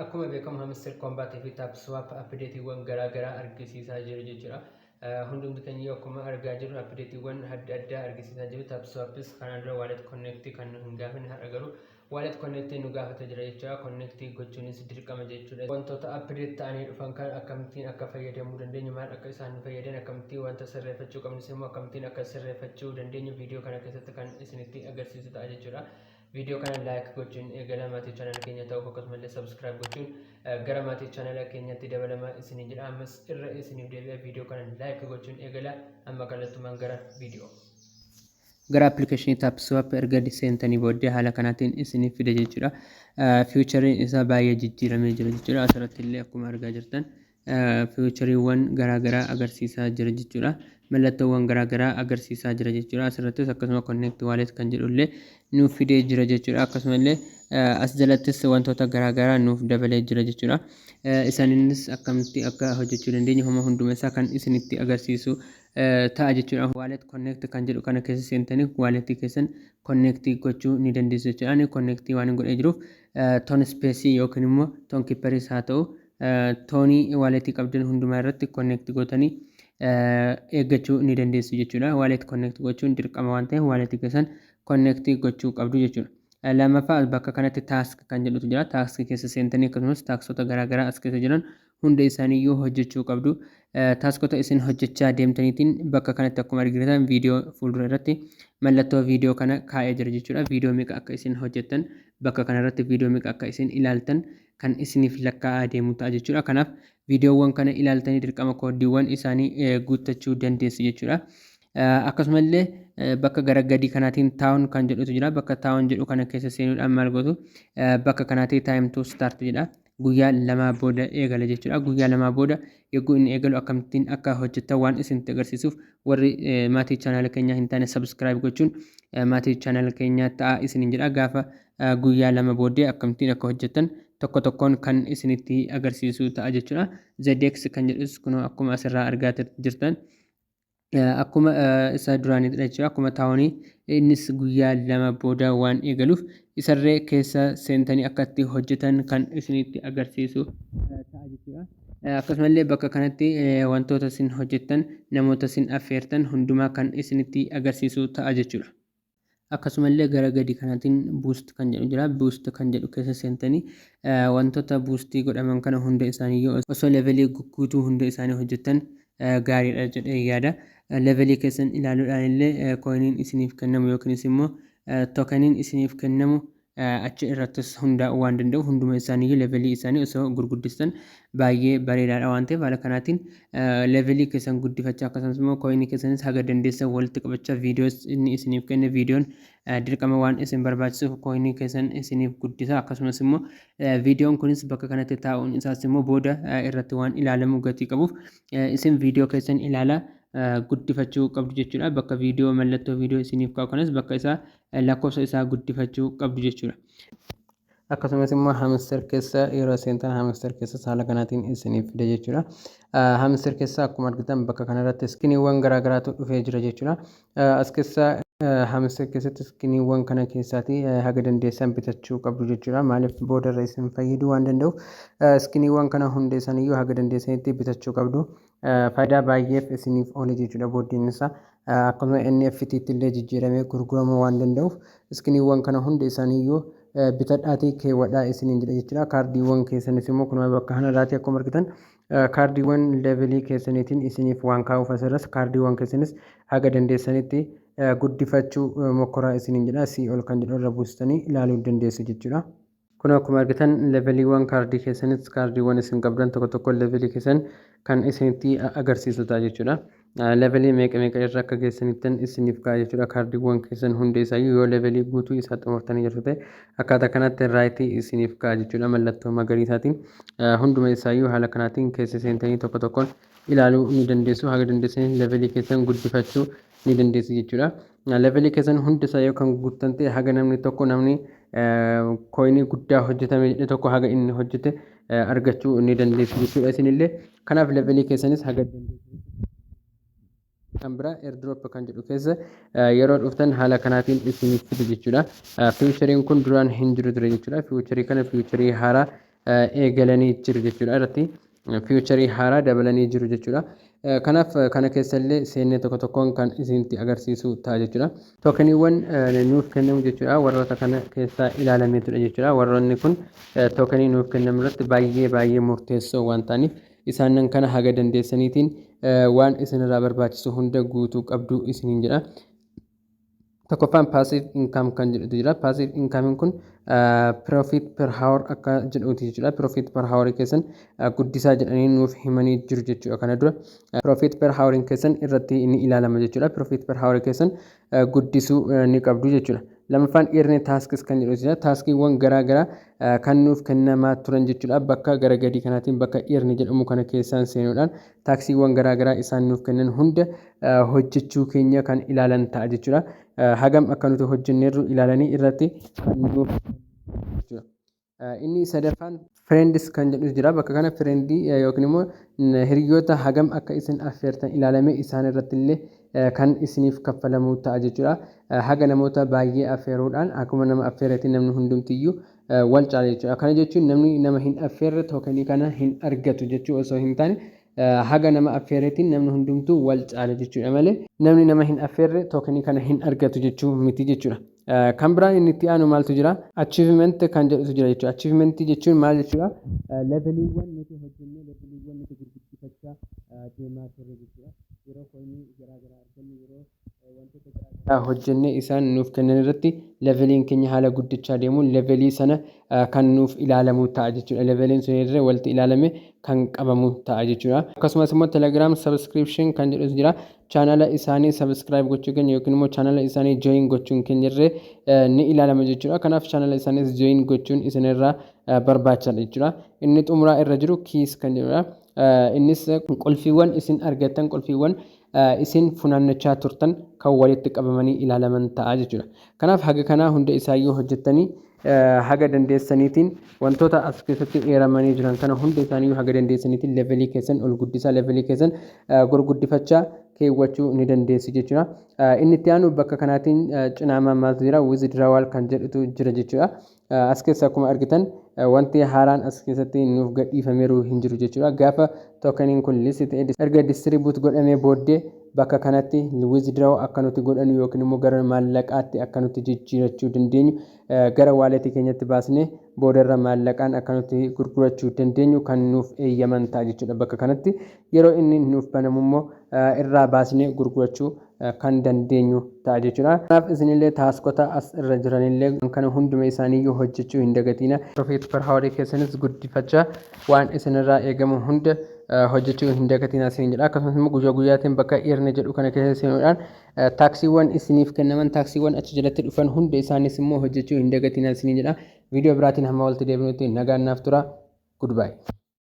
Akkuma beekamu, Hamster Kombat fi TapSwap updateiiwwan garaa garaa argisiisaa jiru jechuudha. Hundumti keenya akkuma argaa jirru updateiiwwan adda addaa argisiisaa jiru. TapSwapis kanaan dura wallet connect kan nu hin gaafanne, har'a garuu wallet connect nu gaafata jira jechuudha. Connect gochuunis dirqama jechuudha. Wantoota update ta'anii dhufan kan akkamittiin akka fayyadamuu dandeenyu, maal akka isaan nu fayyadan, akkamittiin wanta sirreeffachuu qabnus immoo akkamittiin akka sirreeffachuu dandeenyu viidiyoo kana keessatti kan isinitti agarsiisu ta'a jechuudha. Viidiyoo kana like gochuun eegala. Maatii chaanala keenya ta'uuf akkasumallee subscribe gochuun gara maatii chaanala keenyatti dabalamaa isinii jedha. Ammas irra isiniif deebi'a, viidiyoo kana like gochuun eegala. Amma kallattumaan gara viidiyoo. Gara appilikeeshinii TapSwap erga seentanii booddee haala kanaatiin isiniif fida jechuudha. Featureiin isaa baay'ee jijjiiramee jira jechuudha. Asirratti illee akkuma argaa jirtan featureiiwwan garaagaraa agarsiisaa jira jechuudha. Mallattoowwan garaagaraa agarsiisaa jira jechuudha. Asirrattis akkasuma connect wallet kan jedhullee nuuf fidee jira jechuudha. Akkasumallee as jalattis wantoota garaagaraa nuuf dabalee jira jechuudha. Isaanis akkamitti akka hojjechuu dandeenyu homa hunduma isaa kan isinitti agarsiisu ta'a jechuudha. Wallet connect kan jedhu kana keessa seentanii walletii keessan connect gochuu ni dandeessu jechuudha. Ani connect waan godhee jiruuf TON Space yookiin immoo Tonkeeperis haa ta'u, TONii walletii qabdan hundumaa irratti connect gootanii eeggachuu ni dandeessu jechuudha. Wallet connect gochuun dirqama waan ta'eef walletii keessan connect gochuu qabdu jechuudha. Lammaffaa, bakka kanatti task kan jedhutu jira. Task keessa seentanii akkasumas taskota garaagaraa as keessa jiran hunda isaaniiyyuu hojjechuu qabdu. Taskota isin hojjechaa deemtaniitiin bakka kanatti akkuma argitan viidiyoo fuuldura irratti mallattoo viidiyoo kana kaa'ee jira jechuudha. Viidiyoo meeqa akka isin hojjettan, bakka kanarratti viidiyoo meeqa akka isin ilaaltan kan isiniif lakkaa'aa deemu ta'a jechuudha. Kanaaf viidiyoowwan kana ilaaltanii dirqama kooddiiwwan isaanii guuttachuu dandeessu jechuudha. Akkasumallee bakka gara gadii kanaatiin town kan jedhutu jira. Bakka town jedhu kana keessa seenuudhaan maal gootu? Bakka kanaatti time to start jedha. Guyyaa 2 booda eegala jechuudha. Guyyaa 2 booda yogguu inni eegalu akkamittiin akka hojjetan waan isinitti agarsiisuuf, warri maatii chaanaala keenyaa hin taane subscribe gochuun maatii chaanaala keenyaa ta'a isiniin jedha. Gaafa guyyaa 2 booddee akkamittiin akka hojjetan tokko tokkoon kan isinitti agarsiisu ta'a jechuudha. ZX kan jedhus kunoo akkuma asirraa argaa jirtan akkuma isa duraaniidha jechuudha. Akkuma TONii innis guyyaa 2 booda waan eegaluuf isarree keessa seentanii akka itti hojjetan kan isinitti agarsiisu ta'a jechuudha. Akkasumallee bakka kanatti wantoota isin hojjettan, namoota isin affeertan hundumaa kan isinitti agarsiisu ta'a jechuudha. Akkasumallee gara gadi kanaatiin boost kan jedhu jira. Boost kan jedhu keessa seentanii wantoota boostii godhaman kana hunda isaanii osoo levelii guutuu hunda isaanii hojjettan gaariidha jedhee yaada. Levelii keessan ilaaluudhaan illee coiniin isiniif kennamu yookiinis immoo tokeniin isiniif kennamu achi irrattis hundaa'uu waan danda'u, hunduma isaanii levelii isaanii osoo gurguddistan baay'ee bareedaadha waan ta'eef, haala kanaatiin levelii keessan guddifachaa, akkasumas immoo coinii keessanis haga dandeessan walitti qabachaa, viidiyoos inni isiniif kenne, viidiyoon dirqama waan isin barbaachisuuf coinii keessan isiniif guddisa. Akkasumas immoo viidiyoon kunis bakka kanatti taa'uun isaas immoo booda irratti waan ilaalamu gatii qabuuf isin viidiyoo keessan ilaalaa guddifachuu qabdu jechuudha. Bakka viidiyoo mallattoo viidiyoo isiniif kaa'u kanas bakka isaa lakkoofsa isaa guddifachuu qabdu jechuudha. Akkasumas immoo Hamster keessa yeroo seentan Hamster keessa haala kanaatiin isiniif fida jechuudha. Hamster keessa akkuma argitan bakka kanarratti skiniiwwan garaagaraatu dhufee jira jechuudha. As keessa Hamster keessatti skiniiwwan kana keessaati haga dandeessan bitachuu qabdu jechuudha. Maaliif? Boodarra isin fayyaduu waan danda'uuf skiniiwwan kana hunda isaaniiyyuu haga dandeessanitti bitachuu qabdu. Faayidaa baay'eef isiniif oola jechuudha booddeen isaa. Akkasuma NFT illee jijjiiramee gurguramuu waan danda'uuf skiniiwwan kana hunda isaaniiyyuu bitadhaatii keewwadhaa isiniin jedha jechuudha. Kaardiiwwan keessanis immoo kunuma bakka kanarraati akkuma argitan kaardiiwwan levelii keessaniitiin isiniif waan kaa'uuf asirras kaardiiwwan keessanis haga dandeessanitti guddifachuu mokkoraa isiniin jedha. See all kan jedhu irra buustanii ilaaluu dandeessu jechuudha. Kun akkuma argitan leveliiwwan kaardii keessanis, kaardiiwwan isin qabdan tokko tokko levelii keessan kan isinitti agarsiisu ta'a jechuudha. Levelii meeqa meeqa irra akka geessanittan isiniif ka'a jechuudha. Kaardiiwwan keessan hundi isaayyuu yoo levelii guutuu isaa xumurtanii jirtu ta'e akkaataa kanatti rightii isiniif ka'a jechuudha. Mallattoo magariisaatiin hunduma isaayyuu haala kanaatiin keessa seentanii tokko tokkoon ilaaluu ni dandeessu. Haga dandeessanii levelii keessan guddifachuu ni dandeessu jechuudha. Levelii keessan hundi isaa yoo kan guuttan ta'e, haga namni tokko, namni coinii guddaa hojjetame jedhe tokko haga inni hojjete argachuu ni dandeessu jechuudha isinillee. Kanaaf levelii keessanis haga kan biraa airdrop kan jedhu keessa yeroo dhuftan haala kanaatiin isiniif fidu jechuudha. Featureiin kun duraan hin jiru ture jechuudha. Featureii kana featureii haaraa eegalanii jiru jechuudha. Irratti feature haaraa dabalanii jiru jechuudha. Kanaaf kana keessallee seennee tokko tokkoon kan isinitti agarsiisu ta'a jechuudha. Tokeniiwwan nuuf kennamu jechuudha. Warroota kana keessaa ilaalameetudha jechuudha. Warroonni kun tokenii nuuf kennamu irratti baay'ee baay'ee murteessoo waan ta'aniif, isaanan kana haga dandeessaniitiin waan isinirraa barbaachisu hunda guutuu qabdu isiniin jedha. Tokkoffaan passive income kan jedhutu jira. Passive income kun profit per hour akka jedhuti jechuudha. Profit per hour keessan guddisaa jedhanii nuuf himanii jiru jechuudha. Kana dura profit per hour keessan irratti ni ilaalama jechuudha. Profit per hour keessan guddisuu ni qabdu jechuudha. Lammaffaan earn tasks kan jedhutu jira. Taskiiwwan garaa garaa kan nuuf kennamaa turan jechuudha. Bakka gara gadii kanaatiin bakka earn jedhamu kana keessaan seenuudhaan taskiiwwan garaa garaa isaan nuuf kennan hunda hojjechuu keenya kan ilaalan ta'a jechuudha. Hagam akka nuti hojjenneerru ilaalanii irratti kan nuuf jechuudha. Inni sadaffaan friends kan jedhu jira. Bakka kana friendii yookiin immoo hiriyoota hagam akka isin affeertan ilaalamee isaan irratti illee kan isiniif kaffalamu ta'a jechuudha. Haga namoota baay'ee affeeruudhaan akkuma nama affeereetiin namni hundumtiyyuu wal caala jechuudha. Kana jechuun namni nama hin affeerre tokenii kana hin argatu jechuu osoo hin taane, haga nama affeereetiin namni hundumtuu wal caala jechuudha malee namni nama hin affeerre tokenii kana hin argatu jechuu miti jechuudha. Kan biraan inni itti aanu maaltu jira? Achievement kan jedhutu jira jechuudha. Achievement jechuun maal jechuudha? Leveliiwwan nuti hojjennee, leveliiwwan nuti gurguddifachaa deemaa turre jechuudha. Yeroo coinii garaa garaa argannu, yeroo wantoota garaa garaa hojjennee isaan nuuf kennan irratti leveliin keenya haala guddachaa deemuun levelii sana kan nuuf ilaalamu ta'a jechuudha. Leveliin sun irra walitti ilaalame kan qabamu ta'a jechuudha. Akkasumas immoo Telegram subscription kan jedhutu jira. Channela isaanii subscribe gochuu keenya yookiin immoo channela isaanii join gochuun keenya irree ni ilaalama jechuudha. Kanaaf channela isaaniis join gochuun isinirraa barbaachisaadha jechuudha. Inni xumuraa irra jiru keys kan jedhudha. Innis qulfiiwwan isin argattan, qulfiiwwan isin funaannachaa turtan kan walitti qabamanii ilaalaman ta'a jechuudha. Kanaaf haga kanaa hunda isaayyuu hojjettanii, haga dandeessaniitiin wantoota as keessatti eeramanii jiran kana hunda isaaniiyyuu haga dandeessaniitiin levelii keessan ol guddisaa, levelii keessan gurguddifachaa keewwachuu ni dandeessu jechuudha. Inni itti aanu bakka kanaatiin cinaamaa maaltu jira? Withdrawal kan jedhutu jira jechuudha. As keessa akkuma argitan wanti haaraan as keessatti nuuf gadhiifameeru hin jiru jechuudha. Gaafa tokeniin kun list ta'e, erga distribute godhamee booddee, bakka kanatti withdraw akka nuti godhannu yookiin immoo gara maallaqaatti akka nuti jijjiirachuu dandeenyu, gara walletii keenyatti baasnee boodarra maallaqaan akka nuti gurgurachuu dandeenyu kan nuuf eeyyaman ta'a jechuudha. Bakka kanatti yeroo inni nuuf banamu immoo irraa baasnee gurgurachuu kan dandeenyu ta'a jechuudha. Kanaaf isinillee taskota as irra jiranillee kana hunduma isaaniiyyuu hojjechuu hin dagatina. Profit per hour keessanis guddifachaa waan isinirraa eegamu hunda hojjechuu hin dagatina isin jedha. Akkasumas immoo guyyaa guyyaatiin bakka earn jedhu kana keessa seenuudhaan taskiiwwan isiniif kennaman, taskiiwwan achi jalatti dhufan hunda isaanis immoo hojjechuu hin dagatina isin jedha. Viidiyoo biraatiin hamma walitti deebinutti nagaan naaf tura. Goodbye.